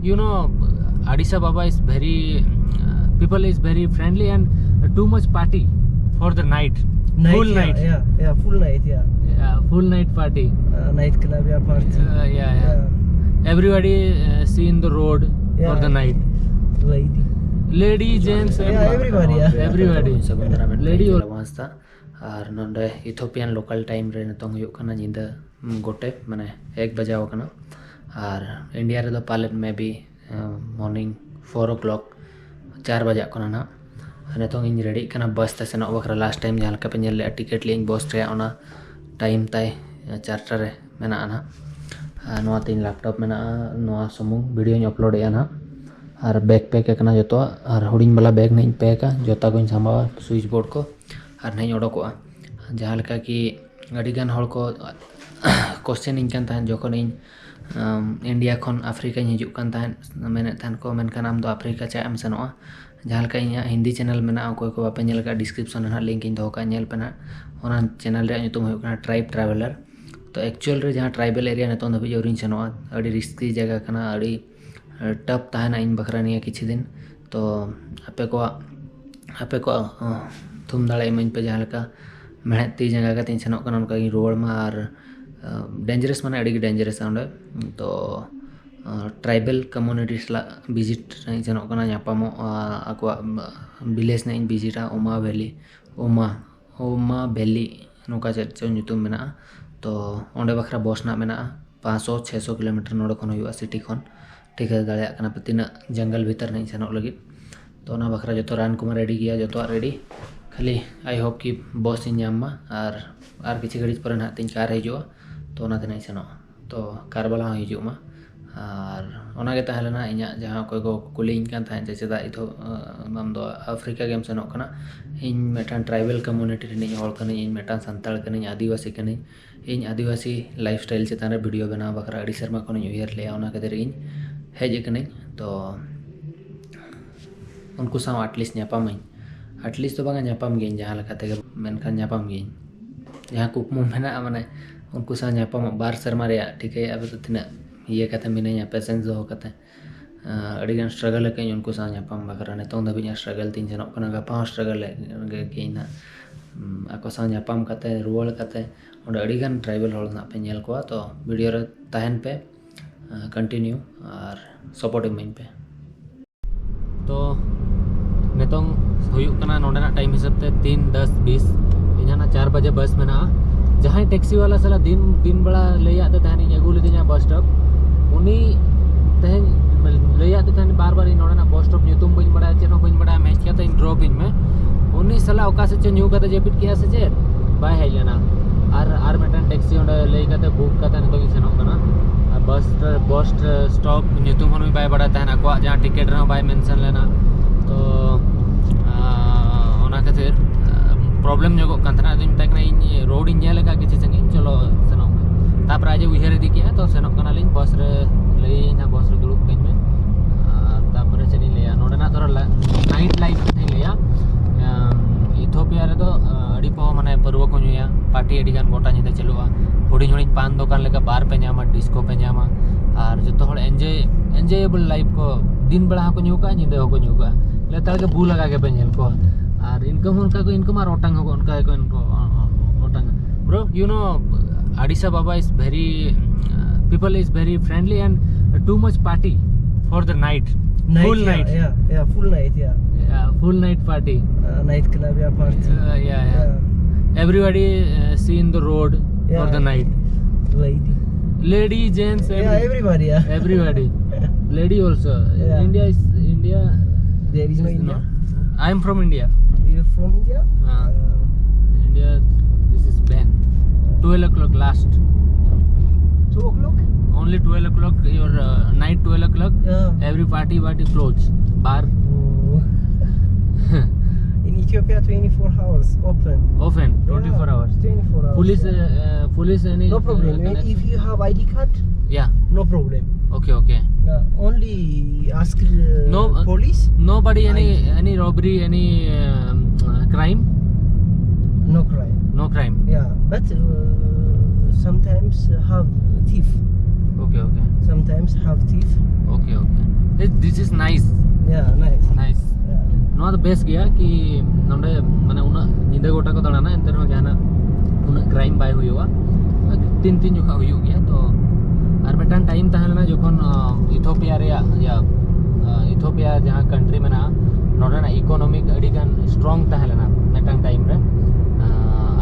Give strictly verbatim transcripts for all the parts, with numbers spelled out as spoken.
You know, Addis Ababa is very, uh, people is very friendly and too much party for the night. Night, Full yeah, night. Yeah, yeah, full night, yeah. Yeah, full night party. Uh, night club, yeah, party. Uh, yeah, yeah. Everybody uh, see in the road Yeah. for the night. Lady. Lady, gents, Yeah, everybody, yeah. Everybody. ᱥᱟᱹᱜᱩᱱ ᱫᱟᱨᱟᱢ ᱮᱱ Lady ᱛᱟᱦᱮᱸ ᱦᱚᱲ᱾ ᱠᱟᱱᱟ ᱵᱟᱝ ᱥᱮᱛᱟᱜ᱾ ᱟᱨ ᱱᱚᱰᱮ Ethiopian local time ᱨᱮ ᱱᱤᱛᱚᱝ ᱦᱩᱭᱩᱜ ᱠᱟᱱᱟ ᱧᱤᱫᱟᱹ ᱩᱢ, ᱜᱚᱴᱮ, ᱢᱟᱱᱮ ᱮᱠ ᱵᱟᱡᱟᱣ ᱟᱠᱟᱱᱟ᱾ ᱟᱨ ᱤᱱᱰᱤᱭᱟ ᱨᱮᱫᱚ ᱯᱟᱞᱮᱫ maybe morning four o'clock, ᱪᱟᱨ ᱵᱟᱡᱟᱜ ᱠᱟᱱᱟ ᱱᱟᱦᱟᱜ᱾ ᱟᱨ ᱱᱤᱛᱚᱝ ᱤᱧ ᱨᱮᱰᱤᱜ ᱠᱟᱱᱟ ᱵᱟᱥ ᱛᱮ ᱥᱮᱱᱚᱜ ᱵᱟᱠᱷᱨᱟ᱾ ᱞᱟᱥᱴ ᱴᱟᱭᱤᱢ ᱡᱟᱦᱟᱸ ᱞᱮᱠᱟ ᱯᱮ ᱧᱮᱞ ᱞᱮᱫᱼᱟ, ᱴᱤᱠᱤᱴ ᱞᱤᱧ ᱵᱚᱥ ᱨᱮᱭᱟᱜ, ᱚᱱᱟ ᱴᱟᱭᱤᱢ ᱛᱟᱭ ᱪᱟᱨᱴᱟ ᱨᱮ ᱢᱮᱱᱟᱜᱼᱟ ᱱᱟᱦᱟᱜ᱾ ᱟᱨ ᱱᱚᱣᱟ ᱛᱤᱧ ᱞᱮᱯᱴᱚᱯ ᱢᱮᱱᱟᱜᱼᱟ, ᱱᱚᱣᱟ ᱥᱩᱢᱩᱝ ᱵᱷᱤᱰᱤᱭᱳᱧ ᱟᱯᱞᱳᱰᱮᱜᱼᱟ ᱱᱟᱦᱟᱜ᱾ ᱟᱨ ᱵᱮᱜᱽ ᱯᱮᱠ ᱟᱠᱟᱱᱟ ᱡᱚᱛᱚᱣᱟᱜ, ᱟᱨ ᱦᱩᱰᱤᱧ ᱵᱟᱞᱟ ᱵᱮᱜᱽ ᱱᱟᱦᱟᱜ ᱤᱧ ᱯᱮᱠᱟ, ᱡᱚᱛᱟ ᱠᱚᱧ ᱥᱟᱢᱵᱟᱣᱟ, ᱥᱩᱭᱤᱪ ᱵᱳᱨᱰ ᱠᱚ, ᱟᱨ ᱱᱟᱦᱟᱜ ᱤᱧ ᱚᱰᱚᱠᱚᱜᱼᱟ᱾ ᱡᱟᱦᱟᱸ ᱞᱮᱠᱟ ᱠᱤ ᱟᱹᱰᱤᱜᱟᱱ ᱦᱚᱲ ᱠᱚ ᱠᱚᱥᱪᱮᱱᱤᱧ ᱠᱟᱱ ᱛᱟᱦᱮᱸᱫ ᱡᱚᱠᱷᱚᱱ ᱤᱧ ᱟᱢ, ᱤᱱᱰᱤᱭᱟ ᱠᱷᱚᱱ ᱟᱯᱷᱨᱤᱠᱟᱧ ᱦᱤᱡᱩᱜ ᱠᱟᱱ ᱛᱟᱦᱮᱸᱫ, ᱢᱮᱱᱮᱫ ᱛᱟᱦᱮᱸᱫ ᱠᱚ, ᱢᱮᱱᱠᱷᱟᱱ ᱟᱢ ᱫᱚ ᱟᱯᱷᱨᱤᱠᱟ ᱪᱟᱜ ᱮᱢ ᱥᱮᱱᱚᱜᱼᱟ? ᱡᱟᱦᱟᱸ ᱞᱮᱠᱟ ᱤᱧᱟᱹᱜ ᱦᱤᱱᱫᱤ ᱪᱮᱱᱮᱞ ᱢᱮᱱᱟᱜᱼᱟ, ᱚᱠᱚᱭ ᱠᱚ ᱵᱟᱯᱮ ᱧᱮᱞ ᱟᱠᱟᱫ, ᱰᱤᱥᱠᱨᱤᱯᱥᱚᱱ ᱨᱮ ᱱᱟᱦᱟᱜ ᱞᱤᱝᱠ ᱤᱧ ᱫᱚᱦᱚ ᱠᱟᱜᱼᱟ, ᱧᱮᱞ ᱯᱮ ᱱᱟᱦᱟᱜ᱾ ᱚᱱᱟ ᱪᱮᱱᱮᱞ ᱨᱮᱭᱟᱜ ᱧᱩᱛᱩᱢ ᱦᱩᱭᱩᱜ ᱠᱟᱱᱟ ᱴᱨᱟᱭᱤᱵᱽ ᱴᱨᱟᱵᱷᱮᱞᱟᱨ᱾ ᱛᱚ ᱮᱠᱪᱩᱭᱟᱞ ᱨᱮ ᱡᱟᱦᱟᱸ ᱴᱨᱟᱭᱵᱮᱞ ᱮᱨᱤᱭᱟ ᱱᱤᱛᱚᱝ ᱫᱷᱟᱹᱵᱤᱡ ᱟᱹᱣᱨᱤᱧ ᱥᱮᱱᱚᱜᱼᱟ, ᱟᱹᱰᱤ ᱨᱤᱥᱠᱤ ᱡᱟᱭᱜᱟ ᱠᱟᱱᱟ, ᱟᱹᱰᱤ ᱴᱟᱯ ᱛᱟᱦᱮᱱᱟ ᱤᱧ ᱵᱟᱠᱷᱨᱟ ᱱᱤᱭᱟᱹ ᱠᱤᱪᱷᱩ ᱫᱤᱱ᱾ ᱛᱚ ᱟᱯᱮ ᱠᱚᱣᱟᱜ ᱟᱯᱮ ᱠᱚᱣᱟᱜ ᱟᱸ, ᱛᱷᱩᱢ ᱫᱟᱲᱮ ᱤᱢᱟᱹᱧ ᱯᱮ, ᱡᱟᱦᱟᱸ ᱞᱮᱠᱟ ᱢᱮᱬᱦᱮᱫ ᱛᱤ ᱡᱟᱸᱜᱟ ᱠᱟᱛᱮᱧ ᱥᱮᱱᱚᱜ ᱠᱟᱱᱟ, ᱚᱱᱠᱟ ᱜᱤᱧ ᱨᱩᱣᱟᱹᱲ ᱢᱟ᱾ ᱟᱨ ᱰᱮᱧᱡᱟᱨᱟᱥ ᱢᱟᱱᱮ ᱟᱹᱰᱤ ᱜᱮ ᱰᱮᱧᱡᱟᱨᱟᱥᱟ ᱚᱸᱰᱮ᱾ ᱛᱚ ᱴᱨᱟᱭᱵᱮᱞ ᱠᱚᱢᱩᱱᱤᱴᱤ ᱥᱟᱞᱟᱜ ᱵᱷᱤᱡᱤᱴ ᱨᱮᱧ ᱥᱮᱱᱚᱜ ᱠᱟᱱᱟ, ᱧᱟᱯᱟᱢᱚᱜ, ᱟᱠᱚᱣᱟᱜ ᱵᱷᱤᱞᱮᱡᱽ ᱱᱟᱜ ᱤᱧ ᱵᱷᱤᱡᱤᱴᱟ, ᱳᱢᱟ ᱵᱷᱮᱞᱤ, ᱳᱢᱟ ᱳᱢᱟ ᱵᱷᱮᱞᱤ, ᱱᱚᱝᱠᱟ ᱪᱮᱫ ᱪᱚ ᱧᱩᱛᱩᱢ ᱢᱮᱱᱟᱜᱼᱟ᱾ ᱛᱚ ᱚᱸᱰᱮ ᱵᱟᱠᱷᱨᱟ ᱵᱚᱥ ᱱᱟᱜ ᱢᱮᱱᱟᱜᱼᱟ, ᱯᱟᱸᱪᱥᱚ ᱪᱷᱮᱥᱚ ᱠᱤᱞᱳᱢᱤᱴᱟᱨ ᱱᱚᱰᱮ ᱠᱷᱚᱱ ᱦᱩᱭᱩᱜᱼᱟ, ᱥᱤᱴᱤ ᱠᱷᱚᱱ᱾ ᱴᱷᱤᱠᱟᱹ ᱫᱟᱲᱮᱭᱟᱜ ᱠᱟᱱᱟ ᱯᱮ ᱛᱤᱱᱟᱹᱜ ᱡᱚᱝᱜᱚᱞ ᱵᱷᱤᱛᱟᱹᱨ ᱱᱟᱜ ᱤᱧ ᱥᱮᱱᱚᱜ ᱞᱟᱹᱜᱤᱫ᱾ ᱛᱚ ᱚᱱᱟ ᱵᱟᱠᱷᱨᱟ ᱡᱚᱛᱚ ᱨᱟᱱ ᱠᱚᱢᱟ ᱨᱮᱰᱤ ᱜᱮᱭᱟ, ᱡᱚᱛᱚᱣᱟᱜ ᱨᱮᱰᱤ᱾ ᱠᱷᱟᱹᱞᱤ I hope ᱠᱤ ᱵᱚᱥ ᱤᱧ ᱧᱟᱢ ᱢᱟ, ᱟᱨ ᱟᱨ ᱠᱤᱪᱷᱩ ᱜᱷᱟᱹᱲᱤᱡ ᱯᱚᱨᱮ ᱱᱟᱦᱟᱜ ᱛᱤᱧ ᱠᱟᱨ ᱦᱤᱡᱩᱜᱼᱟ, ᱛᱚ ᱚᱱᱟ ᱛᱮ ᱱᱟᱜ ᱤᱧ ᱥᱮᱱᱚᱜᱼᱟ᱾ ᱛᱚ ᱠᱟᱨ ᱵᱟᱞᱟ ᱦᱚᱸ ᱦᱤᱡᱩᱜ ᱢᱟ᱾ ᱟᱨ ᱚᱱᱟ ᱜᱮ ᱛᱟᱦᱮᱸ ᱞᱮᱱᱟ ᱤᱧᱟᱹᱜ, ᱡᱟᱦᱟᱸ ᱚᱠᱚᱭ ᱠᱚ ᱠᱩᱞᱤᱧ ᱠᱟᱱ ᱛᱟᱦᱮᱸᱫ ᱡᱮ ᱪᱮᱫᱟᱜ ᱤᱛᱷᱳ-, ᱟᱢ ᱫᱚ ᱟᱯᱷᱨᱤᱠᱟ ᱜᱮᱢ ᱥᱮᱱᱚᱜ ᱠᱟᱱᱟ᱾ ᱤᱧ ᱢᱤᱫᱴᱟᱝ ᱴᱨᱟᱭᱵᱮᱞ ᱠᱚᱢᱩᱱᱤᱴᱤ ᱨᱤᱱᱤᱡ ᱦᱚᱲ ᱠᱟᱹᱱᱟᱹᱧ, ᱤᱧ ᱢᱤᱫᱴᱟᱝ ᱥᱟᱱᱛᱟᱲ ᱠᱟᱹᱱᱟᱹᱧ, ᱟᱹᱫᱤᱵᱟᱹᱥᱤ ᱠᱟᱹᱱᱟᱹᱧ᱾ ᱤᱧ ᱟᱹᱫᱤᱵᱟᱹᱥᱤ ᱞᱟᱭᱤᱯᱷ ᱥᱴᱟᱭᱤᱞ ᱪᱮᱛᱟᱱ ᱨᱮ ᱵᱷᱤᱰᱤᱭᱳ ᱵᱮᱱᱟᱣ ᱵᱟᱠᱷᱨᱟ ᱟᱹᱰᱤ ᱥᱮᱨᱢᱟ ᱠᱷᱚᱱᱤᱧ ᱩᱭᱦᱟᱹᱨ ᱞᱮᱜᱼᱟ, ᱚᱱᱟ ᱠᱷᱟᱹᱛᱤᱨ ᱤᱧ ᱦᱮᱡ ᱟᱠᱟᱱᱟᱹᱧ᱾ ᱛᱚ ᱩᱱᱠᱩ ᱥᱟᱶ ᱟᱴᱞᱤᱥᱴ ᱧᱟᱯᱟᱢᱟᱹᱧ, ᱟᱴᱞᱤᱥᱴ ᱫᱚ ᱵᱟᱝᱟ, ᱧᱟᱯᱟᱢ ᱜᱤᱭᱟᱹᱧ ᱡᱟᱦᱟᱸ ᱞᱮᱠᱟ ᱛᱮᱜᱮ, ᱢᱮᱱᱠᱷᱟᱱ ᱧᱟᱯᱟᱢ ᱜᱤᱭᱟᱹᱧ᱾ ᱡᱟᱦᱟᱸ ᱠᱩᱠᱢᱩ ᱢᱮᱱᱟᱜᱼᱟ, ᱢᱟᱱᱮ ᱩᱱᱠᱩ ᱥᱟᱶ ᱧᱟᱯᱟᱢᱚᱜ ᱵᱟᱨ ᱥᱮᱨᱢᱟ ᱨᱮᱭᱟᱜ, ᱴᱷᱤᱠᱟᱹᱭᱮᱫᱼᱟ ᱯᱮ ᱛᱚ ᱛᱤᱱᱟᱹᱜ ᱤᱭᱟᱹ ᱠᱟᱛᱮ ᱢᱤᱱᱟᱹᱧᱟ, ᱯᱮᱥᱮᱱᱥ ᱫᱚᱦᱚ ᱠᱟᱛᱮ᱾ ᱟᱹᱰᱤᱜᱟᱱ struggle ᱟᱠᱟᱫᱟᱹᱧ ᱩᱱᱠᱩ ᱥᱟᱶ ᱧᱟᱯᱟᱢ ᱵᱟᱠᱷᱨᱟ᱾ ᱱᱤᱛᱚᱝ ᱫᱷᱟᱹᱵᱤᱡ ᱦᱚᱸ struggle ᱛᱤᱧ ᱥᱮᱱᱚᱜ ᱠᱟᱱᱟ, ᱜᱟᱯᱟ ᱦᱚᱸ struggle ᱜᱮ ᱜᱤᱭᱟᱹᱧ ᱱᱟᱦᱟᱜ᱾ ᱩᱢ, ᱟᱠᱚ ᱥᱟᱶ ᱧᱟᱯᱟᱢ ᱠᱟᱛᱮ, ᱨᱩᱣᱟᱹᱲ ᱠᱟᱛᱮ ᱚᱸᱰᱮ ᱟᱹᱰᱤᱜᱟᱱ tribal ᱦᱚᱲ ᱱᱟᱦᱟᱜ ᱯᱮ ᱧᱮᱞ ᱠᱚᱣᱟ᱾ ᱛᱚ video ᱨᱮ ᱛᱟᱦᱮᱱ ᱯᱮ, continue ᱟᱨ support ᱤᱢᱟᱹᱧ ᱯᱮ᱾ ᱛᱚ ᱱᱤᱛᱚᱝ ᱦᱩᱭᱩᱜ ᱠᱟᱱᱟ ᱱᱚᱰᱮᱱᱟᱜ time ᱦᱤᱥᱟᱹᱵ ᱛᱮ ᱛᱤᱱ ᱫᱚᱥ ᱵᱤᱥ᱾ ᱤᱧᱟᱹᱜ ᱱᱟ ᱪᱟᱨ ᱵᱟᱡᱮ ᱵᱟᱥ ᱢᱮᱱᱟᱜᱼᱟ᱾ ᱡᱟᱦᱟᱸᱭ ᱴᱮᱠᱥᱤ ᱵᱟᱞᱟ ᱥᱟᱞᱟᱜ ᱫᱤᱱ, ᱫᱤᱱ ᱵᱮᱲᱟ ᱞᱟᱹᱭᱟᱫ ᱫᱮ ᱛᱟᱦᱮᱱᱤᱧ ᱟᱹᱜᱩ ᱞᱤᱫᱤᱧᱟ ᱵᱟᱥ ᱥᱴᱚᱯ, ᱩᱱᱤ ᱛᱮᱦᱮᱧ ᱞᱟᱹᱭᱟᱫ ᱫᱮ ᱛᱟᱦᱮᱱ ᱵᱟᱨ ᱵᱟᱨ, "ᱤᱧ ᱱᱚᱰᱮᱱᱟᱜ ᱵᱟᱥ ᱥᱴᱚᱯ ᱧᱩᱛᱩᱢ ᱵᱟᱹᱧ ᱵᱟᱲᱟᱭᱟ, ᱪᱮᱫ ᱦᱚᱸ ᱵᱟᱹᱧ ᱵᱟᱲᱟᱭᱟ, ᱢᱮᱪ ᱠᱟᱛᱮ ᱤᱧ ᱰᱨᱚᱯ ᱤᱧ ᱢᱮ᱾" ᱩᱱᱤ ᱥᱟᱞᱟᱜ ᱚᱠᱟ ᱥᱮᱫ ᱪᱚ ᱧᱩ ᱠᱟᱛᱮ ᱡᱟᱹᱯᱤᱫ ᱠᱮᱜᱼᱟ ᱥᱮ ᱪᱮᱫ, ᱵᱟᱭ ᱦᱮᱡ ᱞᱮᱱᱟ᱾ ᱟᱨ, ᱟᱨ ᱢᱤᱫᱴᱟᱝ ᱴᱮᱠᱥᱤ ᱚᱸᱰᱮ ᱞᱟᱹᱭ ᱠᱟᱛᱮ ᱵᱩᱠ ᱠᱟᱛᱮ ᱱᱤᱛᱚᱜ ᱤᱧ ᱥᱮᱱᱚᱜ ᱠᱟᱱᱟ᱾ ᱟᱨ ᱵᱟᱥ, ᱵᱟᱥ ᱥᱴᱚᱯ ᱧᱩᱛᱩᱢ ᱦᱚᱸ ᱱᱩᱭ ᱵᱟᱭ ᱵᱟᱲᱟᱭ ᱛᱟᱦᱮᱱ, ᱟᱠᱚᱣᱟᱜ ᱡᱟᱦᱟᱸ ᱴᱤᱠᱤᱴ ᱨᱮᱦᱚᱸ ᱵᱟᱭ ᱢᱮᱱᱥᱚᱱ ᱞᱮᱱᱟ᱾ ᱛᱚ, ᱟᱸ, ᱚᱱᱟ ᱠᱷᱟᱹᱛᱤᱨ, ᱟᱸ, problem ᱧᱚᱜᱚᱜ ᱠᱟᱱ ᱛᱟᱦᱮᱱᱟ᱾ ᱟᱫᱚᱧ ᱢᱮᱛᱟᱭ ᱠᱟᱱᱟ, "ᱤᱧ ᱨᱳᱰ ᱤᱧ ᱧᱮᱞ ᱟᱠᱟᱫ ᱠᱤᱪᱷᱩ ᱥᱟᱺᱜᱤᱧ, ᱪᱚᱞᱚ ᱥᱮᱱᱚᱜ ᱢᱮ᱾" ᱛᱟᱯᱚᱨᱮ ᱟᱡ ᱮ ᱩᱭᱦᱟᱹᱨ ᱤᱫᱤ ᱠᱮᱜᱼᱟ, ᱛᱚ ᱥᱮᱱᱚᱜ ᱠᱟᱱᱟᱞᱤᱧ ᱵᱟᱥ ᱨᱮ, ᱞᱟᱹᱭᱟᱹᱧ ᱦᱟᱸᱜ ᱵᱟᱥ ᱨᱮ ᱫᱩᱲᱩᱵ ᱠᱟᱹᱧ ᱢᱮ᱾ ᱟᱨ ᱛᱟᱯᱚᱨᱮ ᱪᱮᱫ ᱤᱧ ᱞᱟᱹᱭᱟ, ᱱᱚᱰᱮᱱᱟᱜ ᱫᱷᱚᱨᱚ ᱞᱟ-, night life ᱤᱧ ᱞᱟᱹᱭᱟ᱾ ᱟᱸ, ᱤᱛᱷᱳᱯᱤᱭᱟ ᱨᱮᱫᱚ, ᱟᱸ, ᱟᱹᱰᱤ ᱠᱚ ᱢᱟᱱᱮ ᱯᱟᱹᱨᱣᱟᱹ ᱠᱚ ᱧᱩᱭᱟ, ᱯᱟᱨᱴᱤ ᱟᱹᱰᱤ ᱜᱟᱱ ᱜᱚᱴᱟ ᱧᱤᱫᱟᱹ ᱪᱟᱹᱞᱩᱜᱼᱟ᱾ ᱦᱩᱰᱤᱧ ᱦᱩᱰᱤᱧ ᱯᱟᱱ ᱫᱚᱠᱟᱱ ᱞᱮᱠᱟ ᱵᱟᱨ ᱯᱮ ᱧᱟᱢᱟ, ᱰᱤᱥᱠᱳ ᱯᱮ ᱧᱟᱢᱟ᱾ ᱟᱨ ᱡᱚᱛᱚ ᱦᱚᱲ enjoy, enjoyable life ᱠᱚ, ᱫᱤᱱ ᱵᱮᱲᱟ ᱦᱚᱸᱠᱚ ᱧᱩ ᱠᱟᱜᱼᱟ, ᱧᱤᱫᱟᱹ ᱦᱚᱸᱠᱚ ᱧᱩ ᱠᱟᱜᱼᱟ᱾ ᱞᱮᱛᱟᱲ ᱜᱮ ᱵᱩᱞ ᱟᱠᱟ ᱜᱮᱯᱮ ᱧᱮᱞ ᱠᱚᱣᱟ᱾ ᱟᱨ income ᱦᱚᱸ ᱚᱱᱠᱟ ᱠᱚ income, ᱟᱨ ᱚᱴᱟᱝ ᱦᱚᱸᱠᱚ ᱚᱱᱠᱟ ᱜᱮᱠᱚ ᱚᱴᱟᱝᱟ᱾ Bro, you know, Addis Ababa is very, uh, people is very friendly and too much party for the night. Night, full yeah, night. Yeah, yeah, full night, yeah. Yeah, full night party. Uh, night club, yeah, party. Uh, yeah, yeah. Yeah. Everybody, uh, see in the road for, yeah, the night. Lady. Lady, gents, yeah, every-, everybody, yeah. Everybody. Lady also. Yeah. India is, India. There is no is India. No. I am from India. You from India? Uh, India, this is ban. Twelve o'clock last. Two o'clock? Only twelve o'clock, your, uh, night twelve o'clock. Yeah. Every party, party close. Bar. Oh. In Ethiopia, twenty-four hours open. Open, yeah, twenty-four hours. Twenty-four hours. Police, yeah, uh, uh, police, any, no problem. Uh, connect-, if you have I D card, yeah, no problem. Okay, okay. Yeah, only ask, uh, no, uh, police. Nobody, any, I D, any robbery, any, um, uh, crime? No crime. No crime. Yeah, but, uh, sometimes have thief. Okay, okay. Sometimes have thief. Okay, okay. This is nice. Yeah, nice. Nice. Yeah. ᱱᱚᱣᱟ ᱫᱚ ᱵᱮᱥ ᱜᱮᱭᱟ ᱠᱤ ᱱᱚᱰᱮ ᱢᱟᱱᱮ ᱩᱱᱟᱹᱜ ᱧᱤᱫᱟᱹ ᱜᱚᱴᱟ ᱠᱚ ᱫᱟᱬᱟᱱᱟ, ᱮᱱᱛᱮ ᱨᱮᱦᱚᱸ ᱡᱟᱦᱟᱱᱟᱜ ᱩᱱᱟᱹᱜ ᱠᱨᱟᱭᱤᱢ ᱵᱟᱭ ᱦᱩᱭᱩᱜᱼᱟ᱾ ᱛᱤᱱ ᱛᱤᱱ ᱡᱚᱠᱷᱟ ᱦᱩᱭᱩᱜ ᱜᱮᱭᱟ᱾ ᱛᱚ ᱟᱨ ᱢᱤᱫᱴᱟᱝ ᱴᱟᱭᱤᱢ ᱛᱟᱦᱮᱸ ᱞᱮᱱᱟ ᱡᱚᱠᱷᱚᱱ ᱤᱛᱷᱳᱯᱤᱭᱟ ᱨᱮᱭᱟᱜ ᱤᱭᱟᱹ ᱤᱛᱷᱳᱯᱤᱭᱟ ᱡᱟᱦᱟᱸ ᱠᱟᱱᱴᱨᱤ ᱢᱮᱱᱟᱜᱼᱟ, ᱱᱚᱰᱮᱱᱟᱜ ᱤᱠᱳᱱᱚᱢᱤᱠ ᱟᱹᱰᱤ ᱜᱟᱱ ᱥᱴᱨᱚᱝ ᱛᱟᱦᱮᱸ ᱞᱮᱱᱟ ᱢᱤᱫᱴᱟᱝ ᱴᱟᱭᱤᱢ ᱨᱮ᱾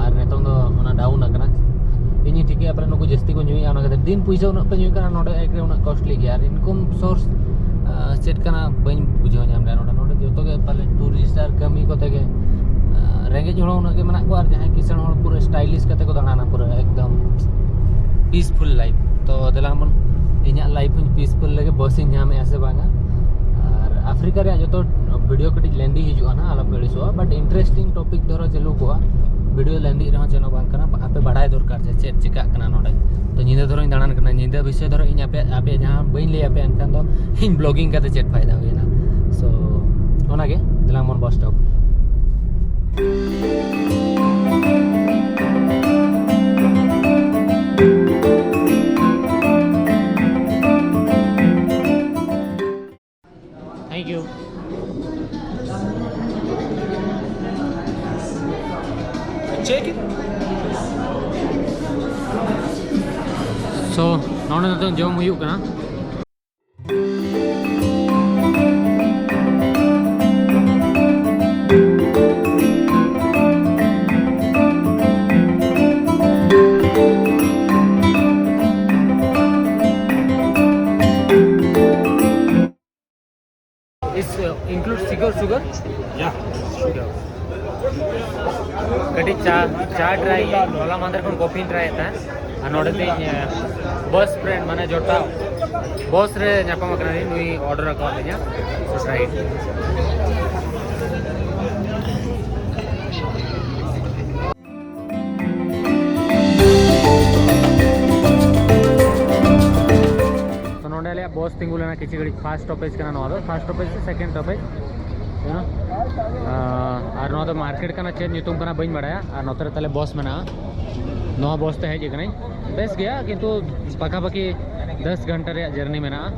ᱟᱨ ᱱᱤᱛᱚᱝ ᱫᱚ ᱚᱱᱟ ᱰᱟᱣᱩᱱ ᱟᱠᱟᱱᱟ᱾ ᱤᱧᱤᱧ ᱴᱷᱤᱠᱟᱹᱭᱟ ᱯᱟᱞᱮ ᱱᱩᱠᱩ ᱡᱟᱹᱥᱛᱤ ᱠᱚ ᱧᱩᱭᱟ, ᱚᱱᱟ ᱠᱷᱟᱹᱛᱤᱨ ᱫᱤᱱ ᱯᱩᱭᱥᱟᱹ ᱩᱱᱟᱹᱜ ᱯᱮ ᱧᱩᱭ ᱠᱟᱱᱟ, ᱱᱚᱰᱮ ᱮᱠ ᱨᱮ ᱩᱱᱟᱹᱜ ᱠᱚᱥᱴᱞᱤ ᱜᱮᱭᱟ᱾ ᱟᱨ ᱤᱱᱠᱟᱢ ᱥᱳᱨᱥ ᱪᱮᱫ ᱠᱟᱱᱟ ᱵᱟᱹᱧ ᱵᱩᱡᱷᱟᱹᱣ ᱧᱟᱢ ᱞᱮᱫᱟ ᱱᱚᱰᱮ᱾ ᱱᱚᱰᱮ ᱡᱚᱛᱚ ᱜᱮ ᱯᱟᱞᱮ ᱴᱩᱨᱤᱥᱴ ᱟᱨ ᱠᱟᱹᱢᱤ ᱠᱚᱛᱮ ᱜᱮ᱾ ᱨᱮᱸᱜᱮᱡ ᱦᱚᱲ ᱩᱱᱟᱹᱜ ᱜᱮ ᱢᱮᱱᱟᱜ ᱠᱚᱣᱟ, ᱟᱨ ᱡᱟᱦᱟᱸᱭ ᱠᱤᱥᱟᱹᱬ ᱦᱚᱲ ᱯᱩᱨᱟᱹ ᱥᱴᱟᱭᱞᱤᱥ ᱠᱟᱛᱮ ᱠᱚ ᱫᱟᱬᱟᱱᱟ, ᱯᱩᱨᱟᱹ ᱮᱠᱫᱚᱢ ᱯᱤᱥᱯᱷᱩᱞ ᱞᱟᱭᱤᱯᱷ᱾ ᱛᱚ ᱫᱮᱞᱟ ᱵᱚᱱ ᱤᱧᱟᱹᱜ ᱞᱟᱭᱤᱯᱷ ᱦᱚᱸᱧ ᱯᱤᱥᱯᱷᱩᱞ ᱞᱮᱜᱮ, ᱵᱟᱥ ᱤᱧ ᱧᱟᱢᱮᱜᱼᱟ ᱥᱮ ᱵᱟᱝᱟ᱾ ᱟᱨ ᱟᱯᱷᱨᱤᱠᱟ ᱨᱮᱭᱟᱜ ᱡᱚᱛᱚ ᱵᱷᱤᱰᱤᱭᱳ ᱠᱟᱹᱴᱤᱡ ᱞᱮᱱᱫᱤ ᱦᱤᱡᱩᱜᱼᱟ ᱱᱟᱦᱟᱜ, ᱟᱞᱚᱯᱮ ᱟᱹᱲᱤᱥᱚᱜᱼᱟ, ᱵᱟᱴ ᱤᱱᱴᱟᱨᱮᱥᱴᱤᱝ ᱴᱚᱯᱤᱠ ᱫᱷᱚᱨᱚ ᱪᱟᱹᱞᱩ ᱠᱚᱜᱼᱟ᱾ ᱵᱷᱤᱰᱤᱭᱳ ᱞᱮᱱᱫᱤ ᱨᱮᱦᱚᱸ ᱪᱮᱫ ᱦᱚᱸ ᱵᱟᱝ ᱠᱟᱱᱟ, ᱟᱯᱮ ᱵᱟᱲᱟᱭ ᱫᱚᱨᱠᱟᱨ ᱡᱮ ᱪᱮᱫ ᱪᱤᱠᱟᱹᱜ ᱠᱟᱱᱟ ᱱᱚᱰᱮ᱾ ᱛᱚ ᱧᱤᱫᱟᱹ ᱫᱷᱚᱨᱚᱧ ᱫᱟᱬᱟᱱ ᱠᱟᱱᱟ, ᱧᱤᱫᱟᱹ ᱵᱤᱥᱚᱭ ᱫᱷᱚᱨᱚ ᱤᱧ ᱟᱯᱮ ᱟᱯᱮ ᱡᱟᱦᱟᱸ ᱵᱟᱹᱧ ᱞᱟᱹᱭ ᱟᱯᱮᱭᱟ ᱮᱱᱠᱷᱟᱱ ᱫᱚ ᱤᱧ ᱵᱞᱚᱜᱤᱝ ᱠᱟᱛᱮ ᱪᱮᱫ ᱯᱷᱟᱭᱫᱟ ᱦᱩᱭᱱᱟ? ᱥᱳ ᱚᱱᱟᱜᱮ ᱫᱮᱞᱟᱝ ᱵᱚᱱ ᱵᱟᱥ stop. Thank you. Check it. So ᱱᱚᱰᱮ ᱱᱤᱛᱚᱜ ᱡᱚᱢ ᱦᱩᱭᱩᱜ ᱠᱟᱱᱟ᱾ Is include sugar, sugar? Yeah, sugar. ᱠᱟᱹᱴᱤᱡ ᱪᱟ ᱪᱟ ᱴᱨᱟᱭ ᱜᱮ᱾ ᱦᱚᱞᱟ ᱢᱟᱦᱫᱮᱨ ᱠᱷᱚᱱ ᱠᱚᱯᱷᱤᱧ ᱴᱨᱟᱭᱮᱫ ᱛᱟᱦᱮᱸᱫ, ᱟᱨ ᱱᱚᱰᱮ ᱛᱤᱧ ᱵᱚᱥ ᱯᱷᱨᱮᱱᱰ ᱢᱟᱱᱮ ᱡᱚᱴᱟᱣ ᱵᱚᱥ ᱨᱮ ᱧᱟᱯᱟᱢ ᱟᱠᱟᱱᱟ, ᱱᱩᱭ ᱚᱰᱟᱨ ᱟᱠᱟᱫ ᱞᱤᱧᱟ᱾ So try it. ᱛᱚ ᱱᱚᱰᱮ ᱟᱞᱮᱭᱟᱜ ᱵᱚᱥ ᱛᱤᱸᱜᱩ ᱞᱮᱱᱟ ᱠᱤᱪᱷᱩ ᱜᱷᱟᱹᱲᱤᱡ᱾ ᱯᱷᱟᱨᱥᱴ ᱥᱴᱚᱯᱮᱡᱽ ᱠᱟᱱᱟ ᱱᱚᱣᱟ ᱫᱚ, ᱯᱷᱟᱨᱥᱴ ᱥᱴᱚᱯᱮᱡᱽ ᱥᱮ ᱥᱮᱠᱮᱱᱰ ᱥᱴᱚᱯᱮᱡᱽ ᱠᱟᱱᱟ᱾ ᱟᱨ ᱱᱚᱣᱟ ᱫᱚ ᱢᱟᱨᱠᱮᱴ ᱠᱟᱱᱟ, ᱪᱮᱫ ᱧᱩᱛᱩᱢ ᱠᱟᱱᱟ ᱵᱟᱹᱧ ᱵᱟᱲᱟᱭᱟ᱾ ᱟᱨ ᱱᱚᱛᱮ ᱨᱮ ᱛᱟᱞᱮ ᱵᱚᱥ ᱢᱮᱱᱟᱜᱼᱟ, ᱱᱚᱣᱟ ᱵᱚᱥ ᱛᱮ ᱦᱮᱡ ᱟᱠᱟᱱᱟᱹᱧ᱾ ᱵᱮᱥ ᱜᱮᱭᱟ, ᱠᱤᱱᱛᱩ ᱯᱟᱠᱟ ᱯᱟᱠᱤ ᱫᱚᱥ ᱜᱷᱚᱱᱴᱟ ᱨᱮᱭᱟᱜ ᱡᱟᱨᱱᱤ ᱢᱮᱱᱟᱜᱼᱟ᱾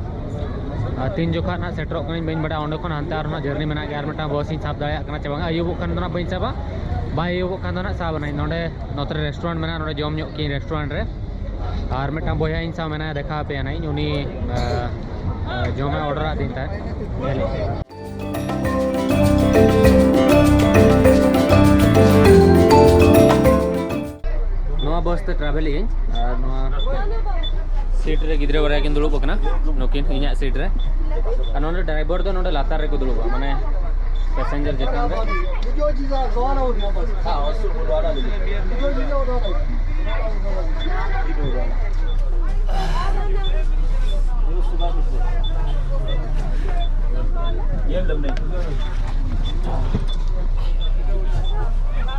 ᱟᱨ ᱛᱤᱱ ᱡᱚᱠᱷᱟᱜ ᱱᱟᱜ ᱥᱮᱴᱮᱨᱚᱜ ᱠᱟᱱᱟᱧ ᱵᱟᱹᱧ ᱵᱟᱲᱟᱭᱟ, ᱚᱸᱰᱮ ᱠᱷᱚᱱ ᱦᱟᱱᱛᱮ ᱟᱨᱦᱚᱸ ᱱᱟᱜ ᱡᱟᱹᱨᱱᱤ ᱢᱮᱱᱟᱜ ᱜᱮᱭᱟ, ᱟᱨ ᱢᱤᱫᱴᱟᱝ ᱵᱟᱥ ᱤᱧ ᱥᱟᱵ ᱫᱟᱲᱮᱭᱟᱜ ᱠᱟᱱᱟ ᱪᱮ ᱵᱟᱝ, ᱟᱹᱭᱩᱵᱚᱜ ᱠᱷᱟᱱ ᱫᱚ ᱱᱟᱜ ᱵᱟᱹᱧ ᱥᱟᱵᱟ, ᱵᱟᱭ ᱟᱹᱭᱩᱵᱚᱜ ᱠᱷᱟᱱ ᱫᱚ ᱱᱟᱜ ᱥᱟᱵ ᱟᱹᱱᱟᱹᱧ᱾ ᱱᱚᱸᱰᱮ ᱱᱚᱛᱮ ᱨᱮ ᱨᱮᱥᱴᱩᱨᱮᱱᱴ ᱢᱮᱱᱟᱜᱼᱟ, ᱱᱚᱸᱰᱮ ᱡᱚᱢ ᱧᱚᱜ ᱠᱤᱧ ᱨᱮᱥᱴᱩᱨᱮᱱᱴ ᱨᱮ᱾ ᱟᱨ ᱢᱤᱫᱴᱟᱝ ᱵᱚᱭᱦᱟ ᱤᱧ ᱥᱟᱶ ᱢᱮᱱᱟᱭᱟ, ᱫᱮᱠᱷᱟ ᱟᱯᱮᱭᱟ ᱱᱟᱜ ᱤᱧ, ᱩᱱᱤ ᱟᱸ, ᱟᱸ, ᱡᱚᱢᱮ ᱚᱰᱟᱨ ᱟᱹᱫᱤᱧ ᱛᱟᱦᱮᱸᱫ᱾ ᱱᱚᱣᱟ ᱵᱟᱥ ᱛᱮ ᱴᱨᱟᱵᱷᱮᱞ ᱤᱧ, ᱟᱨ ᱱᱚᱣᱟ ᱥᱤᱴ ᱨᱮ ᱜᱤᱫᱽᱨᱟᱹ ᱵᱟᱨᱭᱟ ᱠᱤᱱ ᱫᱩᱲᱩᱵ ᱟᱠᱟᱱᱟ, ᱱᱩᱠᱤᱱ ᱤᱧᱟᱹᱜ ᱥᱤᱴ ᱨᱮ᱾ ᱟᱨ ᱱᱚᱰᱮ ᱰᱨᱟᱭᱵᱷᱟᱨ ᱫᱚ ᱱᱚᱰᱮ ᱞᱟᱛᱟᱨ ᱨᱮᱠᱚ ᱫᱩᱲᱩᱵᱟ, ᱢᱟᱱᱮ ᱯᱮᱥᱮᱧᱡᱟᱨ ᱪᱮᱛᱟᱱ ᱨᱮ᱾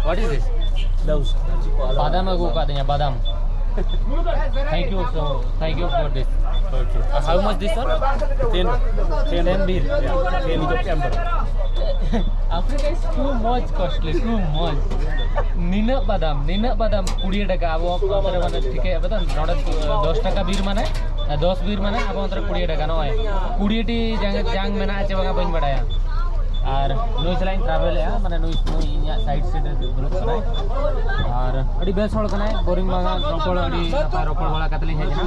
What is this? ᱵᱟᱫᱟᱢ ᱟᱹᱜᱩ ᱟᱠᱟᱫᱤᱧᱟ, ᱵᱟᱫᱟᱢ᱾ Thank you, so thank you for this. Okay. Uh, how much this one? Ten. Ten. Ten birr. Yeah, ten rupees. Africa is too much costly, too much. ᱱᱤᱱᱟᱹᱜ ᱵᱟᱫᱟᱢ, ᱱᱤᱱᱟᱹᱜ ᱵᱟᱫᱟᱢ ᱠᱩᱲᱤ ᱴᱟᱠᱟ, ᱟᱵᱚ ᱚᱱᱛᱮ ᱨᱮ ᱢᱟᱱᱮ ᱴᱷᱤᱠᱟᱹᱭᱟ ᱯᱮ ᱛᱚ, ᱱᱚᱰᱮ ᱫᱚᱥ ᱴᱟᱠᱟ ᱵᱤᱨ ᱢᱟᱱᱮ, ᱫᱚᱥ ᱵᱤᱨ ᱢᱟᱱᱮ ᱟᱵᱚ ᱚᱱᱛᱮ ᱨᱮ ᱠᱩᱲᱤ ᱴᱟᱠᱟ᱾ ᱱᱚᱜᱼᱚᱭ ᱠᱩᱲᱤ ᱴᱤ ᱡᱟᱝ, ᱡᱟᱝ ᱢᱮᱱᱟᱜᱼᱟ ᱪᱮ ᱵᱟᱝᱟ ᱵᱟᱹᱧ ᱵᱟᱲᱟᱭᱟ᱾ ᱟᱨ ᱱᱩᱭ ᱥᱟᱞᱟᱜ ᱤᱧ ᱴᱨᱟᱵᱷᱮᱞᱮᱜᱼᱟ, ᱢᱟᱱᱮ ᱱᱩᱭ, ᱱᱩᱭ ᱤᱧᱟᱹᱜ ᱥᱟᱭᱤᱰ ᱥᱤᱴ ᱨᱮ ᱫᱩᱲᱩᱵ ᱠᱟᱱᱟᱭ᱾ ᱟᱨ ᱟᱹᱰᱤ ᱵᱮᱥ ᱦᱚᱲ ᱠᱟᱱᱟᱭ, ᱵᱳᱨᱤᱝ ᱵᱟᱝᱟ, ᱨᱚᱯᱚᱲ ᱟᱹᱰᱤ ᱱᱟᱯᱟᱭ ᱨᱚᱯᱚᱲ ᱵᱟᱲᱟ ᱠᱟᱛᱮ ᱞᱤᱧ ᱦᱮᱡ ᱮᱱᱟ᱾ ᱟᱨ